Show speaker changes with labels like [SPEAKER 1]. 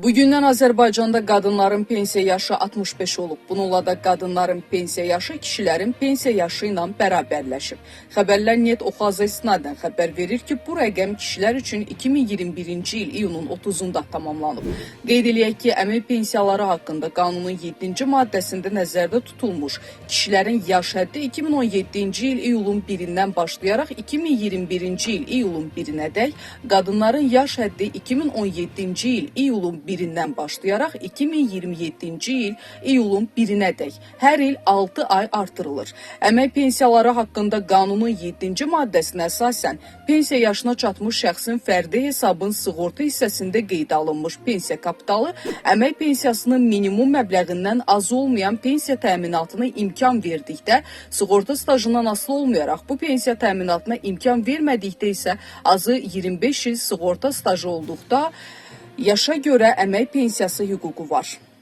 [SPEAKER 1] Bugündən Azərbaycanda qadınların pensiya yaşı 65 olub. Bununla da qadınların pensiya yaşı kişilərin pensiya yaşı ilə bərabərləşib. Xəbərlər Net Oxaza istinadən xəbər verir ki, bu rəqəm kişilər üçün 2021-ci il iyunun 30-da tamamlanıb. Qeyd eləyək ki, əmək pensiyaları haqqında qanunun 7-ci maddəsində nəzərdə tutulmuş kişilərin yaş həddi 2017-ci il iyulun 1-dən başlayaraq 2021-ci il iyulun 1-nədək, qadınların yaş həddi 2017-ci il iyulun 1-dən başlayaraq 2027-ci il iyulun 1-nədək hər il 6 ay artırılır. Əmək pensiyaları haqqında qanunun 7-ci maddəsinə əsasən pensiya yaşına çatmış şəxsin fərdi hesabın sığorta hissəsində qeydə alınmış pensiya kapitalı əmək pensiyasının minimum məbləğindən az olmayan pensiya təminatına imkan verdikdə, sığorta stajından asılı olmayaraq bu pensiya təminatına imkan vermədikdə isə azı 25 il sığorta stajı olduqda yaşa görə əmək pensiyası hüququ var.